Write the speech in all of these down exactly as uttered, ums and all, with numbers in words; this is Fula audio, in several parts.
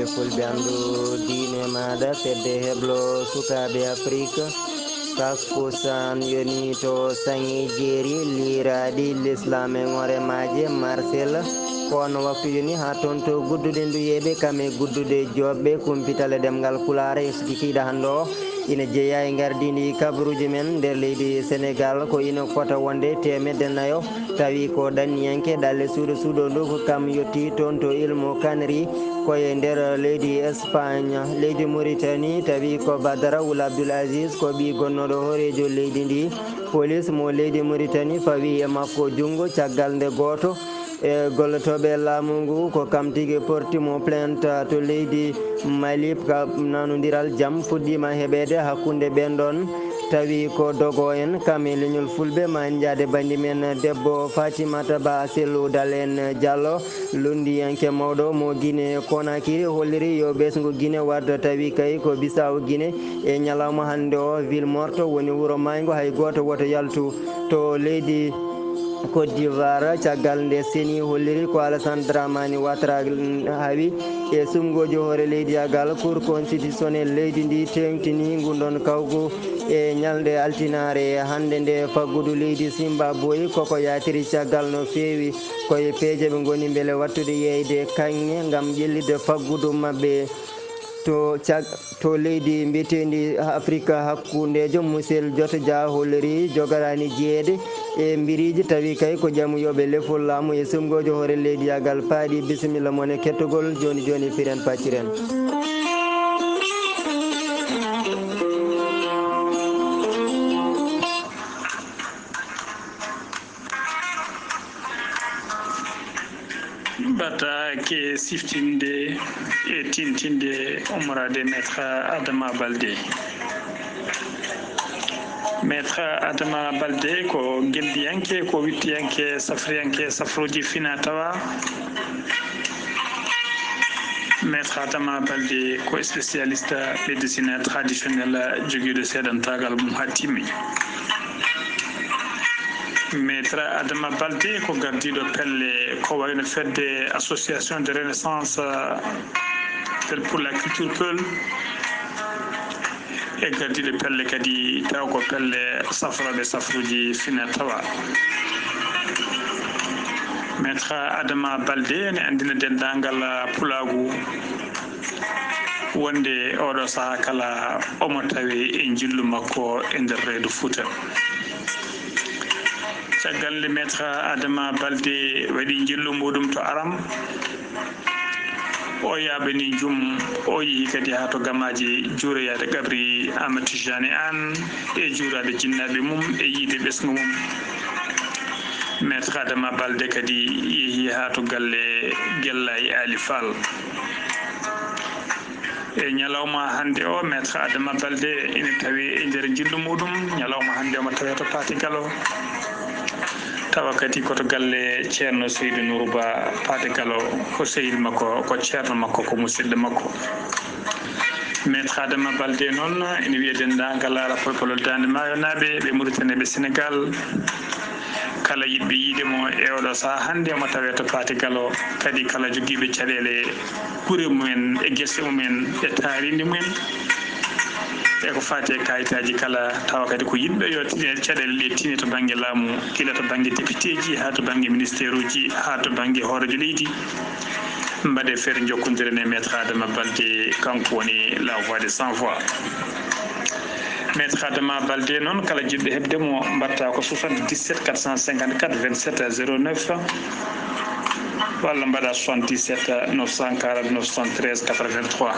Fulɓe anndu diine maaɗa, fedde heblo sukaaɓe Afrik. Takkusaan yoni to saŋe jeeri, liiraaɗi l'islam e ŋore maaje, Marcel. Ko on waktu yoni haa toon to gudduɗe nduyeeɓe, kam e gudduɗe joɓɓe, kumpital e ɗemngal Pulaar e so kikiiɗe hannde o. Ina jeyaa e ngardiindi kabaruuji men nder leydi Senegaal, ko ina fota wonde teemedde nayo, tawi ko ɗanniyanke ɗalle suuɗo suuɗo ndu, ko kam yettii toon to Îles Maurice, ko e nder leydi Espagne. Leydi Mauritanie, tawi ko Badara Wul Abdul Aziz, ko ɓii gonnooɗo hooreejo leydi ndi. Police mo leydi Mauritanie fawi e makko junngo caggal nde gooto e gollotooɓe laamu ngu ko kam tigi porti mo plainte to leydi Mali. Ka nanondiral jam fuɗɗiima heɓeede hakkunde ɓeen ɗoon, tawi ko dogo en, kam e leñol Fulɓe, ma en njaade banndimen debbo Fatimata Ba Sellu Dalen Diallo, lunndiyanke mawɗo mo Guinée Conakry, holliri yo ɓesngu Guinée waɗ, tawi kay ko Bissau Guinée e ñalawma hannde o, Ville Morte woni wuro maayngo, hay gooto woto yaltu to leydi Côte d'Ivoire, caggal nde C E N I holliri ko Alassane Dramane Ouattara hawi e suɓngooji hoore leydi, agal Cour constitutionnelle leydi ndi teeŋtini ngun ɗon kawgu e ñalnde altinaare hannde nde. Faggudu leydi Zimbabwe koko yaatiri caggal no feewi, ko e peeje ɓe ngoni mbele wattude yeeyde kaŋŋe ngam ƴellitde faggudu maɓɓe. To cag-, to leydi mbiyeteendi Afrika hakkundeejo, Musel Joto Dia holliri jogoraani jeyeede e mbiriiji, tawi kay ko ƴamuyooɓe lefol laamu e suɓngooji hoore leydi, agal paaɗi. Bisimilla mon e kettugol, jooni jooni piren pacciren. Ɓataake siftinde e tintinde ummoraade Maître Adama Baldé. Maître Adama Baldé ko geldiyanke, ko wittiyanke, safriyanke, safruuji fina tawa. Maître Adama Baldé ko spécialiste médecine traditionnelle, jogiiɗo seedantaagal mum haa timmi. Maître Adama Baldé ko gardiiɗo pelle ko wayno fedde Association de Renaissance, euh, pour la culture peul, e gardiiɗo pelle kadi taw ko pelle safrooɓe safruuji fina tawa. Maître Adama Baldé ne anndina denndaangal pulaagu wonde oɗo sahaa kala omo tawe e njillu makko e nder reedu Fuuta. Caggal nde Maître Adama Baldé waɗi njillu muɗum to Aram, o yaaɓani jum, o yehi kadi haa to gamaaji juuroyaade qabri Ahmad Tijani Anne e juuraade jinnaaɓe mum e yiyde ɓesngu mum. Maître Adama Baldé kadi yehi haa to galle Gellaay Ali Fall. E ñalawma hannde o, Maître Adama Baldé ina tawi e nder njillu muɗum. Ñalawma hannde omo tawee to Paate Galo. Tawa kadi ko to galle Ceerno Seydou Nourou Ba Paate Galo, ko sehil makko, ko ceerno makko, ko musidɗo makko. Maître Adama Baldé noon ina wiya denndaangal Arab Polpolol Daande Maayo naaɓe, ɓe Mauritanie, ɓe Sénégal. Kala yiɗɓe yiide mo e oɗo sahaa hannde, omo tawee to Paate Galo, kadi kala jogiiɓe caɗeele gure mumen, e gese mumen, e taariindi mumen, e ko faati e kayitaaji kala, tawa kadi ko yiɗɓe yo tine caɗeele ɗe tine to bannge laamu, gila to bannge depiteeji, haa to bannge ministeeruuji, haa to bannge hooreejo leydi. Mbaɗe feere njokkondiren e Maître Adama Baldé, kanko woni la voix des sans voix. Maître Adama Baldé noon, kala jiɗɗo heɓde mo, mbaɗta ko soixante-dix-sept quatre cent cinquante-quatre vingt-sept zéro neuf, walla mbaɗa soixante-dix-sept neuf cent quarante-neuf soixante-treize quatre-vingt-trois.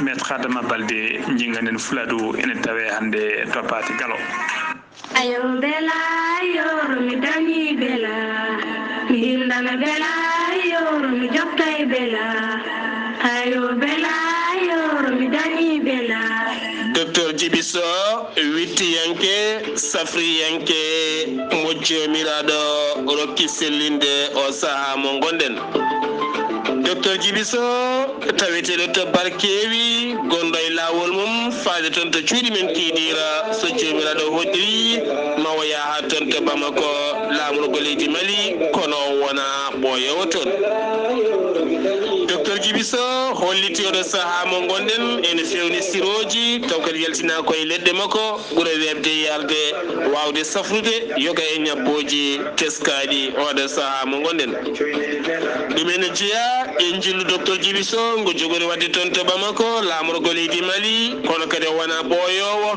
Maître Adama Baldé, njinganen Fuladu, ene tawee hannde to Paate Galo. Ayo bela, yoro mi dani bela, mi hindana bela, yoro mi jokkay bela. Ayo bela, yoro mi dani bela. Docteur Djiby Sow, wittiyanke, safriyanke, mo Joomiraaɗo rokki sellinde o sahaa mo ngonɗen. Docteur Djiby Sow, taweteeɗo to Barkeewi, gonɗo e laawol mum, faade toon to cuuɗi men Kiidiira, so Joomiraaɗo hoɗiri, ma o yaha toon to Bamako, laamorgo leydi Mali, kono o wona ɓooyoowo toon. Docteur Jibiso holliti oɗo sahaa mo ngonɗen ene fewni sirooji, taw kadi yaltinaa ko e leɗɗe makko ɓura weeɓde yalde, waawde safrude yoga e ñabbooji teskaaɗi oɗo sahaa mo ngonɗen. Ɗum ene jeyaa e njillu Docteur Jibiso ngo jogori waɗde toon to Bamako, laamorgo leydi Mali, kono kadi o wonaa ɓooyoowo.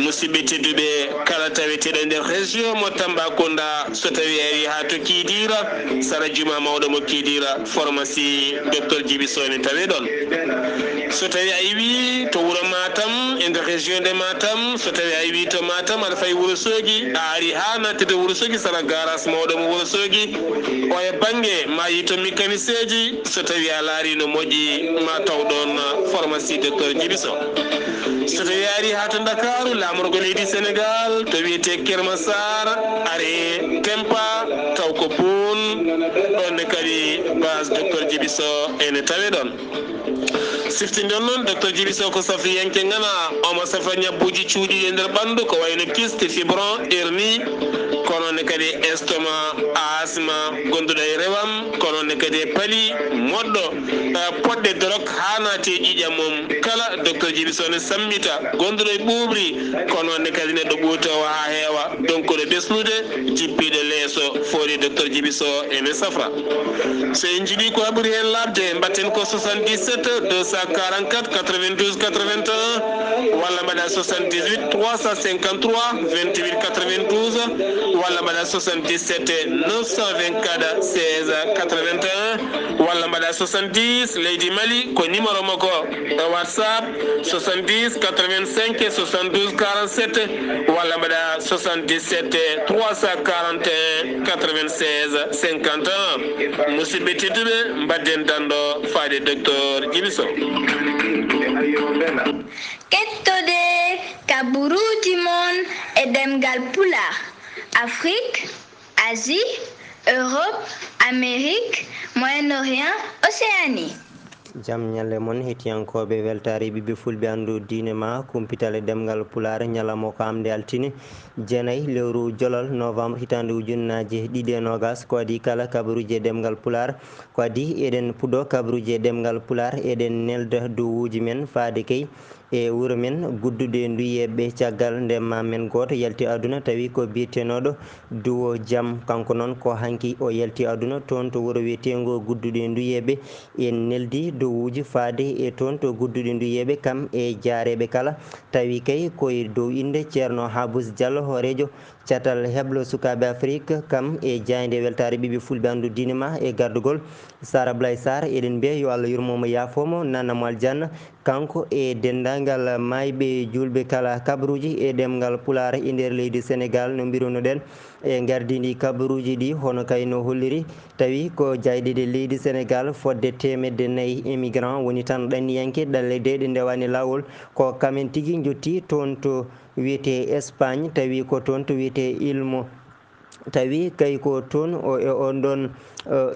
Musidɓe tedduɓe, kala taweteeɗo nder région mo Tambacounda, so tawii a yahii haa to Kidira, sara juma mawɗo mo Kidira, pharmacie Docteur Jibiso ene tawee ɗoon. So tawii a iwii to wuro Matam, e nder région de Matam, so tawii a iwii to Matam, aɗa fayi Wuro Soogi, a arii haa naatde to Wuro Soogi, sara garage mawɗo mo Wuro Soogi, o e bannge ma yii to mécanicien ji, so tawii a laarii no moƴƴi, ma taw ɗoon pharmacie Docteur Jibiso. So tawii a arii haa to Ndakaaru, laamorgo leydi Sénégal, to wiyetee Keur Massar, are Tempa, taw ko Boon, ɗoon ne kadi base Docteur Jibiso ene tawee ɗoon. Siftinɗon noon, Docteur Jibiso ko safiyanke ngana, omo safa ñabbuuji cuuɗiiɗi e nder ɓanndu, ko wayno kyste, fibron, hernie, kono ne kadi estomac, asma, gonduɗo e rewam, kono ne kadi e pali, moɗɗo, eh, poɗɗe dorok haa naati e ƴiiƴam mum. Kala Docteur Jibiso ne sammita, gonduɗo e ɓuuɓri, kono ne kadi neɗɗo ɓuutoowo haa heewa, donkuɗo ɓesnude, jippiiɗo leeso, fooɗi Docteur Jibiso ene safra. So en njiɗii ko ɓuri heen laaɓde, mbaɗten ko soixante-dix-sept deux cent quarante-quatre quatre-vingt-douze quatre-vingt-un, walla mbaɗa soixante-dix-huit trois cent cinquante-trois vingt-huit quatre-vingt-douze, walla mbaɗa soixante-dix-sept neuf cent vingt-quatre seize quatre-vingt-un, walla mbaɗa soixante-dix, leydi Mali, ko numéro makko WhatsApp, soixante-dix quatre-vingt-cinq soixante-douze quarante-sept, walla mbaɗa soixante-dix-sept trois cent quarante et un quatre-vingt-seize cinquante et un. Musidɓe tedduɓe, mbaɗden danndo faade Docteur Jibiso. Kettode kaburuuji mon e ɗemngal Pulaar, Afrik, Asie, Europe, Amérique, Moyen-Orient, Océanie. Jam ñalle mon, hetiyankooɓe weltaare ɓiɓɓe fulɓe anndu diine ma, kumpital e ɗemngal Pulaar, ñalawma ko amde altine, jeenayi lewru jolal novembre hitaande ujunnaaje ɗiɗi e noogas. Ko adii kala kabaruuji e ɗemngal Pulaar, ko adii eɗen puɗɗoo kabaruuji e ɗemngal Pulaar, eɗen nelda duwuuji men faade kay e wuro men Guddude Nduyeeɓe. Caggal nde maam men gooto yalti aduna, tawi ko biyetenooɗo Duwo Jam, kanko noon ko hanki o yalti aduna toon to wuro wiyeteengo Guddude Nduyeeɓe. En neldi duwuuji faade e toon to Guddude Nduyeeɓe, kam e jaareeɓe kala. Tawi kay ko e dow innde Ceerno Habus Jallo, hooreejo catal heblo sukaaɓe Afrik, kam e jaaynde weltaare ɓiɓɓe fulɓe anndu diine ma e gardugol Sara Blay Sarr. Eɗen mbiya yo Allah yurmo mo, yaafo mo, nanna mo aljanna, kanko e denndaangal maayɓe juulɓe kala. Kabaruuji e ɗemngal Pulaar e nder leydi Senegaal, no mbiruno-ɗen, e ngardiindi kabaruuji ɗi, hono kay no holliri, tawi ko jaayɗeele leydi Senegaal fodde teemedde nayi immigrant woni tan ɗanniyanke, ɗalle deeɗe ndewaani laawol, ko kamen tigi njotti toon to wiyetee Espagne, tawi ko toon to wiyetee Ilmo. Tawi kay ko toon o, e on ɗon, eh,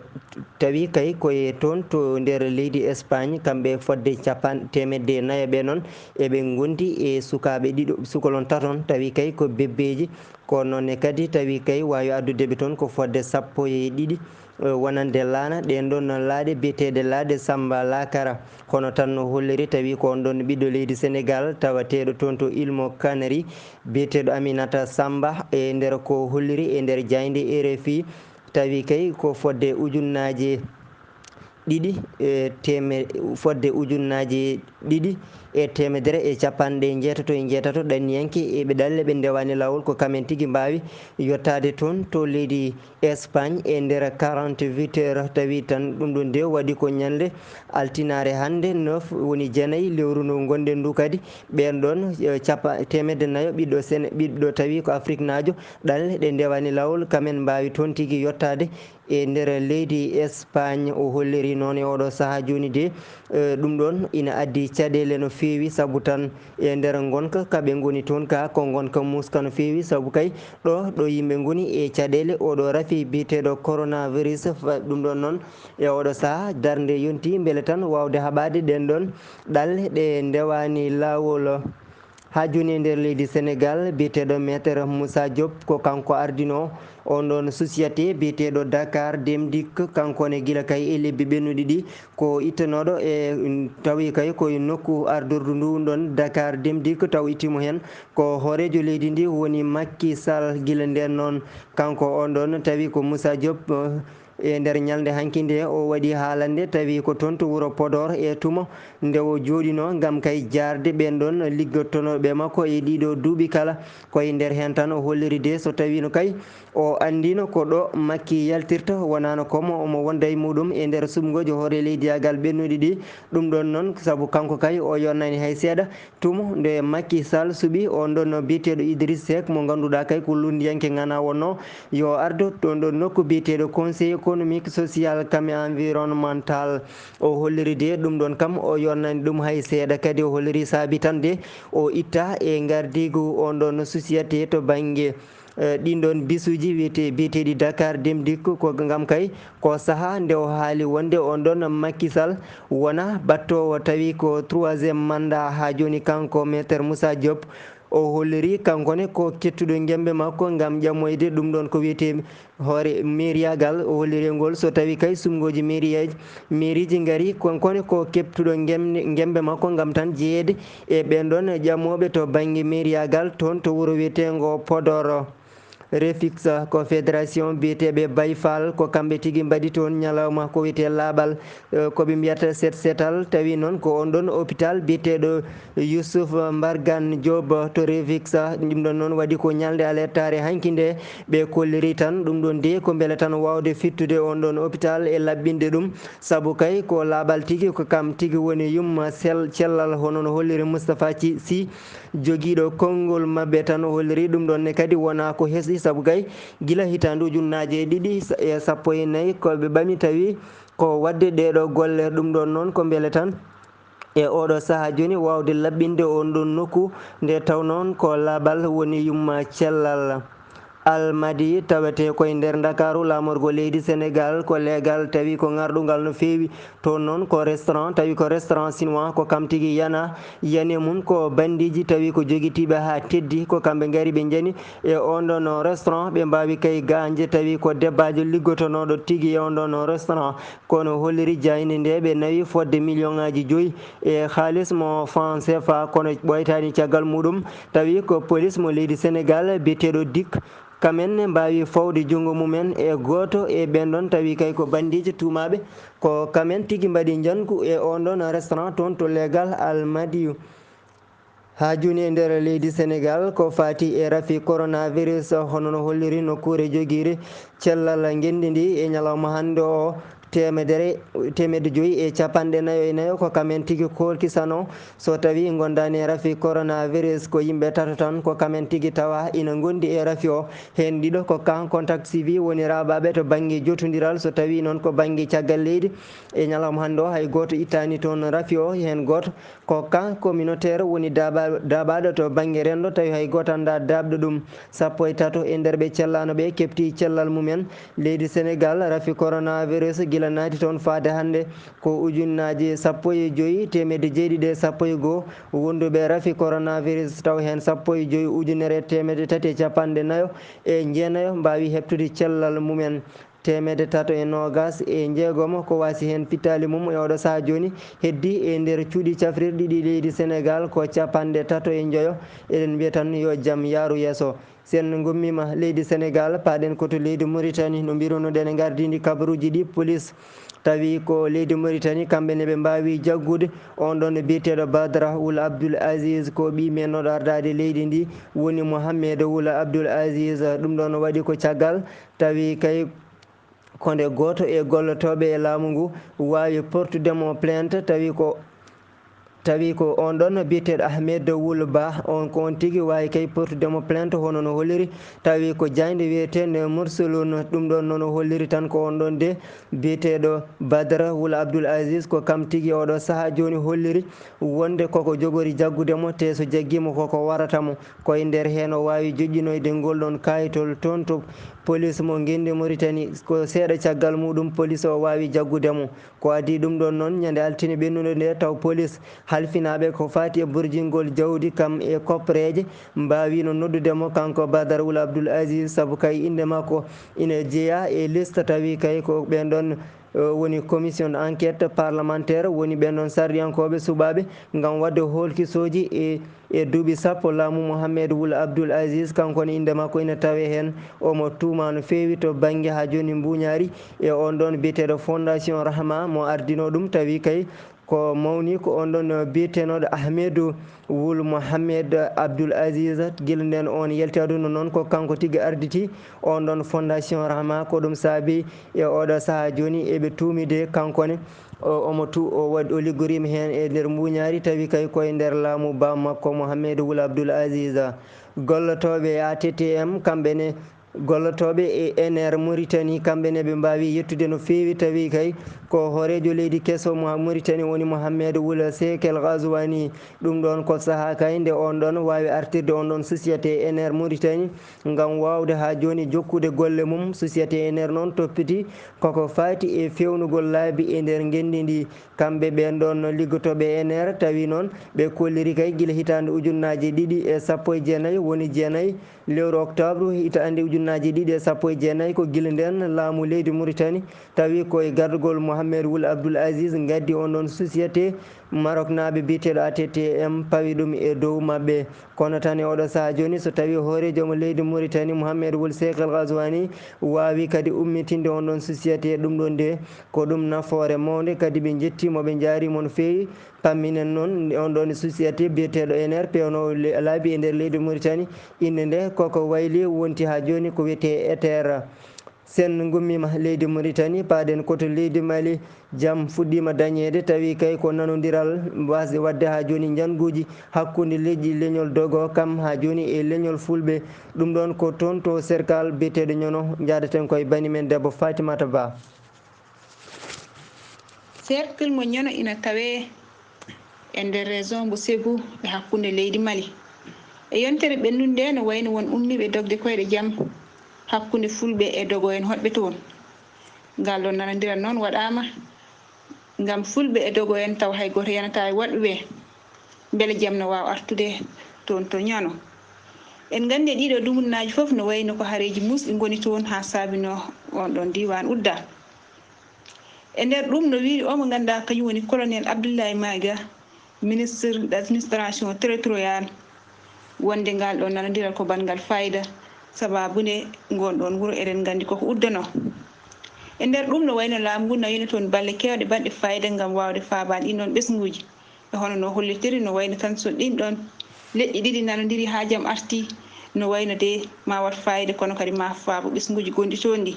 tawi kay ko e toon to nder leydi Espagne, kamɓe fodde capan-, teemedde nayo ɓe noon, eɓe ngondi e sukaaɓe ɗiɗo, sukolon taton, tawi kay ko bebbeeji, ko noon ne kadi tawi kay waawi addude ɓe toon ko fodde sappo e ɗiɗi, eh, wonande laana, ɗeen ɗon laaɗe biyeteeɗe laaɗe Samba Lakara. Hono tan no holliri, tawi ko on ɗon ɓiɗɗo leydi Senegaal tawateeɗo toon to Ilmo Kanari, biyeteeɗo Aminata Samba, e nder ko holliri e nder jaaynde R F I, tawi kay ko fodde ujunnaaje ɗiɗi e teeme-, fodde ujunnaaje ɗiɗi e teemedere e capanɗe njeetato e njeetato ɗanniyanke e ɓe ɗalle ɓe ndewaani laawol, ko kamen tigi mbaawi yottaade toon to leydi Espagne e nder quarante-huit heures. Tawi tan ɗum ɗo nde waɗi ko ñande altinaare hannde, neuf woni jeenayi lewru ndu ngonɗen ndu kadi. Ɓeen ɗoon, eh, capa-, teemedde nayo ɓiɗɗo Sene-, ɓiɗɗo tawi ko afriknaajo, ɗalle ɗe ndewaani laawol, kamen mbaawi toon tigi yottaade e nder leydi Espagne. O holliri noon e oɗo sahaa jooni de, eh, ɗum ɗoon ina addi caɗeele no feewi, sabu tan e nder ngonka ka ɓe ngoni toon ka, ko ngonka muuska no feewi, sabu kay ɗo, ɗo yimɓe ngoni e caɗeele, oɗo rafi biyeteeɗo coronavirus, fa-, ɗum ɗoon noon e oɗo sahaa darnde yonti mbele tan waawde haɓaade ɗeen ɗoon ɗalle ɗe ndewaani laawol. Haa jooni e nder leydi Senegaal, biyeteeɗo Maître Moussa Diop, ko kanko ardinoo oon ɗoon société biyeteeɗo Dakar Dem Dikk. Kanko ne, gila kay e lebbi ɓennuɗi ɗi, ko ittanooɗo e, tawi kay ko e nokku ardordu ndu ɗoon Dakar Dem Dikk, taw ittiimo heen ko hooreejo leydi ndi woni Macky Sall. Gila ndeen noon, kanko oon ɗoon tawi ko Moussa Diop, e nder ñalnde hanki nde, o waɗi haalande tawi ko toon to wuro Podor e tuma nde o jooɗinoo ngam kay jaarde ɓeen ɗoon liggottonooɓe makko e ɗiɗo duuɓi kala. Ko e nder heen tan o holliri de so tawiino kay o anndiino ko ɗo Makki yaltirta, wonaano ko mo omo wonda e muɗum e nder suɓngooji hoore leydiyaagal ɓennuɗi ɗi. Ɗum ɗoon noon, sabu kanko kay o yonnani hay seeɗa. Tuma nde Macky Sall suɓi oon ɗoon biyeteeɗo Idriss Seck, mo ngannduɗaa kay ko lunndiyanke ŋana wonnoo, yo ardu toon ɗoon nokku biyeteeɗo Conseil économique, social kam e environnemental. O holliri de ɗum ɗoon kam o yonnani ɗum hay seeɗa, kadi o holliri saabi tan de o itta e ngardiigu oon ɗoon société to bannge, eh, ɗiin ɗoon bisuuji wiyete-, biyeteeɗi Dakar Dem Dikk, ko ngam kay ko sahaa nde o haali wonde oon ɗoon Macky Sall wona battoowo, tawi ko troisième mandat haa jooni kanko Maître Moussa Diop. O holliri kanko ne ko kettuɗo ngembe makko ngam ƴamoyde ɗum ɗoon ko wiyete hoore meeriyaagal. O holliri ngol so tawi kay suɓngooji meeriyeeji, meeriiji ngari, kanko ne ko keptuɗo ngem-, ngembe makko ngam tan jeyeede e ɓeen ɗoon ƴamooɓe to bannge meeriyaagal toon to wuro wiyeteengo Podor. Refix ko fédération biyeteeɓe Baye Fall, ko kamɓe tigi mbaɗi toon ñalawma ko wiyetee laaɓal, eh, ko ɓe mbiyata set setal. Tawi noon ko oon ɗoon hôpital biyeteeɗo Youssouf Mbargane Diop to Refix. Ɗum ɗoon noon waɗi ko ñalnde alertaare hanki nde ɓe kolliri tan. Ɗum ɗoon de ko mbele tan waawde fittude oon ɗoon hôpital e laɓɓinde ɗum. Sabu kay ko laaɓal tigi, ko kam tigi woni yumma sel-, cellal, hono no holliri Moustapha Sy, Sy, jogiiɗo konngol maɓɓe tan. O holliri ɗum ɗoon ne kadi wonaa ko hesɗi, sabu kay gila hitaande ujunnaaje e ɗiɗi sa-, e sappo e nayi ko ɓe ɓami tawi ko waɗde ɗeeɗoo golle. Ɗum ɗoon noon ko mbele tan e ooɗoo sahaa jooni waawde laɓɓinde oon ɗoon nokku, nde taw noon ko laaɓal woni yumma cellal. Almadi tawetee koye nder Ndakaaru, laamorgo leydi Senegaal ko leegal, tawi ko ŋarɗungal no feewi. Toon noon ko restaurant, tawi ko restaurant chinois, ko kam tigi yana, yani mum ko banndiiji, tawi ko jogitiiɓe haa teddi, ko kamɓe ngari ɓe njani e oon ɗoon restaurant, ɓe mbaawi kay gaañde, tawi ko debbaajo liggotonooɗo tigi e oon ɗoon restaurant. Kono holliri jaaynde nde ɓe nawi fodde million ŋaaji joyi e haalis mo franc C F A, kono ɓooytaani caggal muɗum, tawi ko police mo leydi Senegaal biyeteeɗo Dik, kamen ne mbaawi fawde junngo mumen e gooto e ɓeen ɗoon, tawi kay ko banndiiji tuumaaɓe ko kamen tigi mbaɗi njanngu e oon ɗoon restaurant toon to leegal Almadiyu. Haa jooni e nder leydi Senegaal, ko faati e rafi coronavirus, hono no holliri nokkuure jogiire cellal ngenndi ndi e ñalawma hannde o, teemedere, teemedde joyi e capanɗe nayo e nayo ko kamen tigi koolkisanoo. So tawii ngondaani e rafi coronavirus, ko yimɓe tato tan ko kamen tigi tawa ina ngondi e rafi o. Heen ɗiɗo ko cas contact suivi, woni raaɓaaɓe to bannge jotondiral, so tawii noon ko bannge caggal leydi. E ñalawma hannde o, hay gooto ittaani toon rafi o, heen gooto ko cas communautaire, woni daaɓa-, daaɓaaɗo to bannge renndo, tawi hay gooto anndaa daaɓɗo ɗum. Sappo e tato e nder ɓe cellaano ɓe keɓti cellal mumen. Leydi Senegaal, rafi coronavirus gila naati toon faade hannde ko ujunnaaje sappo e joyi, teemedde jeeɗiɗi e sappo e goo wonduɓe rafi coronavirus, taw heen sappo e joyi ujunere e teemedde tati e capanɗe nayo e jeenayo mbaawi heɓtude cellal mumen. Teemedde tato e noogas e njeegomo ko waasi heen pittaali mum e oɗo sahaa jooni. Heddi e nder cuuɗi cafrirɗi ɗi leydi Senegaal ko capanɗe tato e njoyo. Eɗen mbiya tan yo jam yaaru yeeso. Si en ngummiima leydi Senegaal, paaɗen ko to leydi Muritani, no mbirunoɗen e ngardiindi kabaruuji ɗi, police. Tawi ko leydi Muritani, kamɓe ne ɓe mbaawi jaggude oon ɗoon biyeteeɗo Badara Wul Abdul Aziz, ko ɓiy mennooɗo ardaade leydi ndi, woni Mohammed Wul Abdul Aziz. Ɗum ɗoon waɗi ko caggal tawi kay ko nde gooto e gollotooɓe e laamu ngu waawi portude mo plainte, tawi ko, tawi ko oon ɗoon biyeteeɗo Ahmed Wul Ba, on ko on tigi waawi kay portude mo plainte, hono no holliri, tawi ko jaaynde wiyeteende Mursalun. Ɗum ɗoon noon o holliri tan ko oon ɗoon de biyeteeɗo Badara Wul Abdul Aziz, ko kam tigi oɗo sahaa jooni holliri wonde koko jogori jaggude mo, te so jaggii mo koko warata mo. Ko e nder heen o waawi joƴƴinoyde ngol ɗoon kaayitol toon to police mo ngenndi Muritani. Ko seeɗa caggal muɗum police o waawi jaggude mo. Ko adii ɗum ɗoon noon, ñande altine ɓennuɗo nde, taw police Halfinaaɓe ko faati e burjingol jawdi kam e koppereeje mbaawino noddude mo kanko Badara Wul Abdul Aziz, sabu kay innde makko ina jeyaa e liste, tawi kay ko ɓeen ɗoon, eh, woni commission d'enquête parlementaire, woni ɓeen ɗoon sarɗiyankooɓe suɓaaɓe ngam waɗde hoolkisooji e, e duuɓi sappo laamu Mohamed Wul Abdul Aziz, kanko ne innde makko ina tawee heen. Omo tuumaa no feewi to bannge haa jooni mbuuñaari e oon ɗoon biyeteeɗo Fondation Rahma mo ardinoo ɗum, tawi kay ko mawni ko oon ɗoon biyetenooɗo Ahmedou Wul Mohamed Abdul Aziz. Gila ndeen oon yalti aduna noon, ko kanko tigi arditi oon ɗoon Fondation Rahma. Ko ɗum saabi e oɗo sahaa jooni eɓe tuumide kanko ne. O, omo tu-, o waɗ-, o liggoriima heen e nder mbuuñaari, tawi kay koye nder laamu baam makko Mohamed Wul Abdul Aziz. Gollotooɓe A T T M, kamɓe ne, gollotooɓe e N R Mauritanie, kamɓe ne ɓe mbaawi yettude no feewi, tawi kay ko hooreejo leydi keso mo Mauritanie woni Mohamed Wul Seek El Ghazouani. Ɗum ɗoon ko sahaa kay nde oon ɗoon waawi artirde oon ɗoon société N R Mauritanie ngam waawde haa jooni jokkude golle mum. Société N R noon toppiti koko faati e feewnugol laabi e nder ngenndi ndi. Kamɓe ɓeen ɗoon liggotooɓe N R, tawi noon ɓe kolliri kay gila hitaande ujunnaaji ɗiɗi e sappo e jeenayi, woni jeenayi lewru octobre hitaande ujunnaaji ɗiɗi e sappo e jeenayi, ko gila ndeen laamu leydi Mauritanie tawi ko e gardagol Mohamed Wul Abdul Aziz ngaddi oon ɗoon société. Maroknaaɓe biyeteeɗo A T T M pawi ɗum e dow maɓɓe. Kono tan e oɗo sahaa jooni, so tawi hooreejo mo leydi Mauritanie Mohamed Wul Seek El Ghazouani waawi kadi ummitinde oon ɗoon société, ɗum ɗoon de ko ɗum nafoore mawnde, kadi ɓe njettii mo, ɓe njaari mo no feewi. Pamminen noon, on ɗoon société biyeteeɗo N R peewnoowo le-, laabi e nder leydi Mauritanie, innde nde koko wayli wonti haa jooni ko wiyetee Ether. Sen ngummiima leydi Mauritanie, paaɗen ko to leydi Mali. Jam fuɗɗiima dañeede, tawi kay ko nanondiral waasde waɗde haa jooni njannguuji hakkunde leƴƴi leñol Dogo kam haa jooni e leñol Fulɓe. Ɗum ɗoon ko toon to Serkal biyeteeɗo Ñono. Njaadaten koye bani men debbo Fatimata Ba. Cercle mo Ñono ina tawee e nder région mbo Ségou e hakkunde leydi Mali. E yontere ɓennunde nde, no wayno won ummiiɓe dogde koyɗe jam hakkunde Fulɓe e Dogo en hoɗɓe toon. Ngal ɗoon nanondiral noon waɗaama ngam Fulɓe e Dogo en tawa hay gooto yanataa e woɗɓe ɓe. Mbele jam no waawa artude toon to Ñono. En nganndi e ɗiɗo dumunnaaji fof no wayno ko hareeji muusɗi ngoni toon haa saabinoo oon ɗoon diiwaan udda. E nder ɗum, no wiiri o mo ngannduɗaa kañum woni Colonel Abdoulaye Maïga, ministre d'administration territoriale, wonde ngal ɗo nanondiral ko banngal fayda, sababu nde ngon ɗon wuro eɗen nganndi koko uddanoo. E nder ɗum, no wayno laamu ngu nawino toon balle keewɗe baɗɗe fayda ngam waawde faabaade ɗin ɗon ɓesnguuji. E hono no hollitiri, no wayno tan so ɗin ɗon leƴƴi ɗiɗi nanondiri haa jam arti, no wayno de ma wat fayida, kono kadi ma faabo ɓesnguuji gonɗi toon ɗi,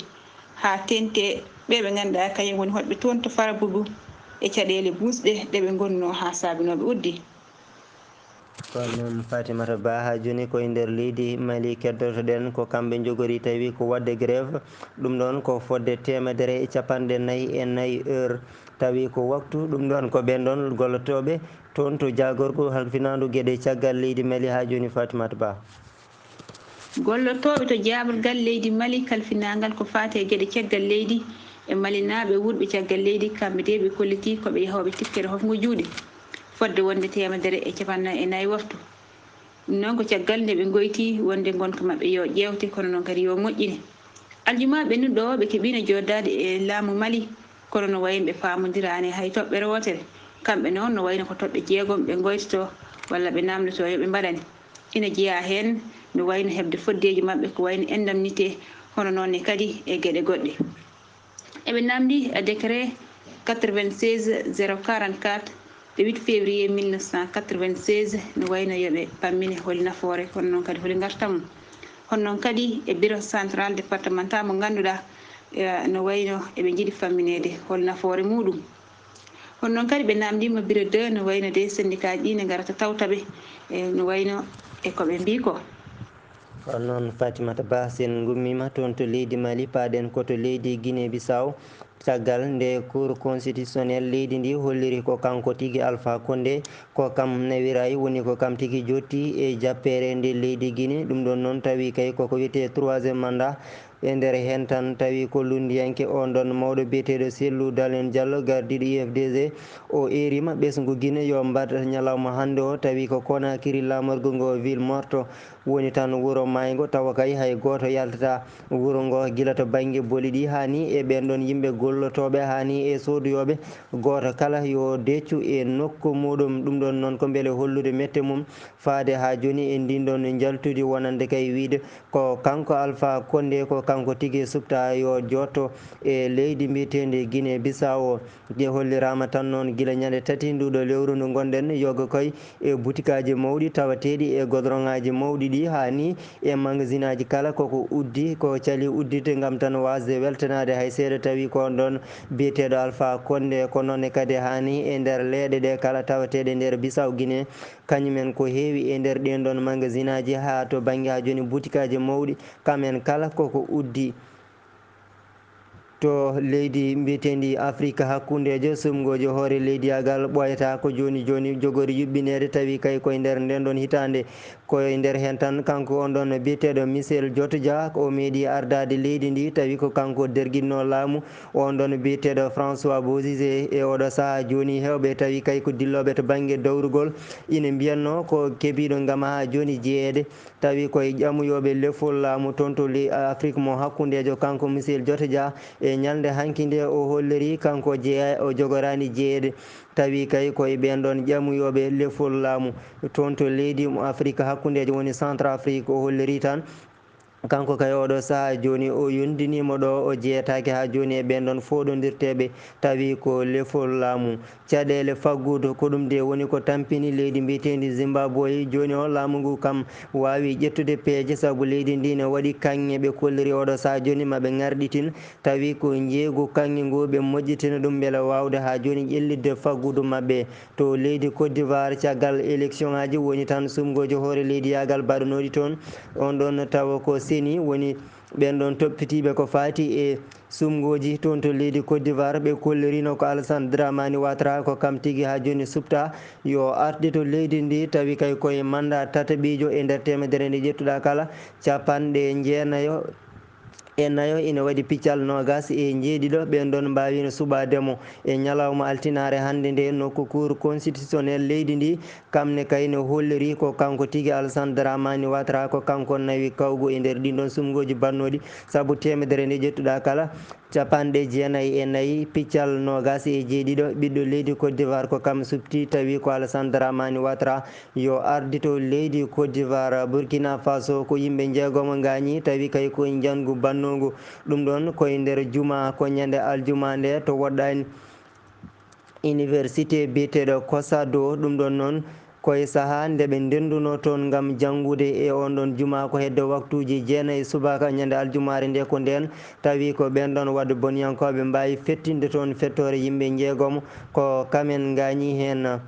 haa teeŋti ɓe ɓe ngannduɗaa kañum woni hoɗɓe toon to Farabougou e caɗeele buusɗe ɗe ɓe ngonnoo haa saabinoo ɓe uddi. Ko noon, Fatimata Ba, haa jooni ko e nder leydi Mali keddotoɗen, ko kamɓe njogori tawi ko waɗde grève, ɗum ɗoon ko fodde teemedere e capanɗe nayi e nayi heure. Tawi ko waktu ɗum ɗoon ko ɓeen ɗoon gollotooɓe toon to jaagorgo halfinaandu geɗe caggal leydi Mali haa jooni, Fatimata Ba. Gollotooɓe to jaagorgal leydi Mali kalfinaangal ko faati e geɗe caggal leydi e Malinaaɓe wuurɓe caggal leydi, kamɓe de ɓe kollitii ko ɓe yahooɓe tikkere hofngo juuɗe fodde wonde teemedere e capanɗe nayi e nayi waftu. Ɗum noon ko caggal nde ɓe ngoyti wonde ngonka maɓɓe yo ƴeewte, kono noon kadi yo moƴƴine. Aljuma ɓennuɗo o, ɓe keɓiino jooɗdaade e laamu Mali, kono no wayi ɓe paamondiraani hay toɓɓere wootere. Kamɓe noon, no wayno ko toɓɓe jeegom ɓe ngoytotoo walla ɓe naamndotoo yo ɓe mbaɗane. Ina jeyaa heen no wayno heɓde foddeeji maɓɓe ko wayno indemnité, hono noon ne kadi e geɗe goɗɗe. Eɓe naamndi e décret quatre-vingt-seize zéro quarante-quatre de huit février mille neuf cent quatre-vingt-seize, no wayno yo ɓe pammine holi nafoore, kono noon kadi holi ngartam mum. Hono noon kadi e bureau central départemental mo ngannduɗaa, eh, no wayno eɓe njiɗi fammineede holi nafoore muɗum. Hono noon kadi ɓe naamndiima bureau deux, no wayno de syndicat ji ɗi ne ngarata tawta ɓe, eh, no wayno e ko ɓe mbii ko. Kono noon, Fatimata Ba, sen ngummiima toon to leydi Mali, paaɗen ko to leydi Guinée Bissau. Caggal nde Cour constitutionnelle leydi ndi holliri ko kanko tigi Alpha Condé, ko kam newiraay, woni ko kam tigi jotti e jappeere nde leydi Guinée. Ɗum ɗoon noon tawi kay koko wiyetee troisième mandat. E nder heen tan, tawi ko lunndiyanke on ɗon mawɗo biyeteeɗo Sellu Dalen Diallo, gardiiɗo U F D G, o eeriima ɓesngu Gine yo mbaɗ ñalawma hannde o, tawi ko Conakry laamorgo ngo, ville morte, woni tan wuro maaygo, tawa kay hay gooto yaltataa wuro ngo, gila to bannge boli ɗi haa ni e ɓeen ɗon yimɓe gollotooɓe, haa ni e sooduyooɓe. Gooto kala yo deccu e nokku muuɗum. Ɗum ɗon noon ko mbele hollude mette mum faade haa jooni e ndin ɗon njaltudi, wonande kay wiyde ko kanko Alpha Condé, ko kanko tigi supta yo jooɗto e leydi mbiyeteendi Guinée Bissau o. Nde holliraama tan noon gila ñande tati nduɗo lewru ndu ngonɗen, yoga koy e butikaaji mawɗi tawateeɗi e godroŋaaji mawɗi ɗi, haa ni e magasinaaji kala koko uddi, ko cali udditde ngam tan waasde weltanaade hay seeɗa, tawi ko on ɗon biyeteeɗo Alpha Condé. Ko noon ne kadi haa ni e nder leeɗe ɗe kala tawateeɗe nder Bissau Guinée, kañum en ko heewi e nder ɗeen ɗon magasinaaji haa to bannge haa jooni butikaaji mawɗi, kam en kala koko uddi. To leydi mbiyeteendi Afrika hakkundeejo, suɓngooji hoore leydiyaagal ɓooyata ko jooni jooni jogori yuɓɓineede, tawi kay koye nder ndeen ɗon hitaande. Koye nder heen tan, kanko on ɗon biyeteeɗo Michel Djotodia, o meeɗi ardaade leydi ndi, tawi ko kanko derginno laamu on ɗon biyeteeɗo François Bozizé. E oɗo sahaa jooni, heewɓe tawi kay ko dillooɓe to bannge dowrugol ina mbiyatno ko kebiiɗo ngam haa jooni jeyeede. Tawi koye ƴamuyooɓe lefol laamu toon to le-, Afrik mo hakkundeejo, kanko Michel Djotodia, e ñalnde hanki nde o holliri kanko jeya-, o jogoraani jeyeede. Tawi kay koye ɓeen ɗon ƴamuyooɓe lefol laamu toon to leydi mo Afrik hakkundeejo, woni Centrafrique, o holliri tan. Kanko kay oɗo sahaa jooni o yondiniima ɗo o jeyetaake haa jooni e ɓeen ɗon fooɗondirteeɓe, tawi ko lefol laamu. Caɗeele faggudu, ko ɗum de woni ko tampini leydi mbiyeteendi Zimbabwe. Jooni o, laamu ngu kam waawi ƴettude peeje, sabu leydi ndi ne waɗi kaŋŋe. Ɓe kolliri oɗo sahaa jooni ma ɓe ŋarɗitin, tawi ko njeeygu kaŋŋe ngu ɓe moƴƴitina ɗum mbele waawde haa jooni ƴellitde faggudu maɓɓe. To leydi Côte d'Ivoire, caggal élection ŋaaji, woni tan suɓngooji hoore leydiyaagal baɗanooɗi toon, on ɗon tawa ko seni woni ɓeen ɗon toppitiiɓe ko faati e suɓngooji toon to leydi Côte d'Ivoire. Ɓe kollirino ko Alassane Dramani Ouattara, ko kam tigi haa jooni suɓta yo arde to leydi ndi, tawi kay koye manda tataɓiijo e nder teemedere nde ƴettuɗa kala, capanɗe jeenayo e nayo ina waɗi piccal noogas e jeeɗiɗo. Ɓeen ɗon mbaawino suɓaade mo e ñalawma altinaare hannde nde nokku Cour constitutionnel leydi ndi. Kam ne kay ne holliri ko kanko tigi Alassane Dramani Ouattara, ko kanko nawi kawgu e nder ɗin ɗon suɓngooji baɗnooɗi, sabu teemedere nde ƴettuɗa kala, capanɗe jeenayi e nayi, piccal noogas e jeeɗiɗo, ɓiɗɗo leydi Côte d'Ivoire, ko kam suɓti, tawi ko Alassane Dramani Ouattara yo ardito leydi Côte d'Ivoire. Burkina Faso, ko yimɓe njeegomo ngaañi, tawi kay ko njangu baɗnoogu ɗum ɗon koye nder juma, ko ñande aljuma nde to woɗɗaani. Université biyeteeɗo Kosado, ɗum ɗon noon koye sahaa nde ɓe ndennduno toon ngam janngude e on ɗon juma ko hedde waktuuji jeenayi subaka ñande aljumaare nde, ko ndeen tawi ko ɓeen ɗon waɗde boniyankooɓe mbaawi fettinde toon fettoore yimɓe njeegomo, ko kamen ngaañi heen.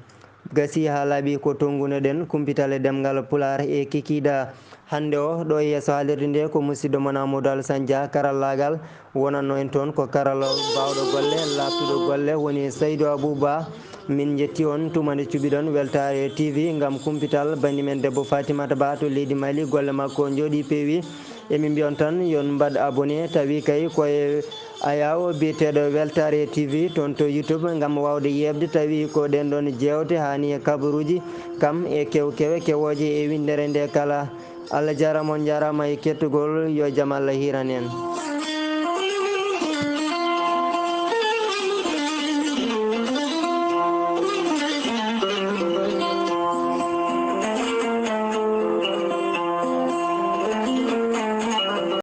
Gasi haa laaɓi ko tonngunoɗen kumpital e ɗemngal Pulaar e kikiiɗe. Hannde o, ɗo e yeeso haalirde nde, ko musidɗo mon Amadou Alassane Dia, karallaagal. Wonanno en toon ko karallo baawɗo golle, laaɓtuɗo golle, woni Saydou Abou Ba. Min njetti on tuma nde cuɓiɗon Weltaare T V ngam kumpital. Bannyi men debbo Fatimata Ba to leydi Mali, golle makko njooɗi peewi. Emin mbiya on tan yo on mbaɗ abonné, tawi kay koye ayaawo biyeteeɗo Weltaare T V toon to YouTube ngam waawde yeeɓde tawi ko ɗeen ɗoon jeewte haani e kabaruuji kam e kew-, kewe kewooje e winndere nde kala. Allah jaaraama, on njaaraama e kettugol, yo jam Allah hiiran en.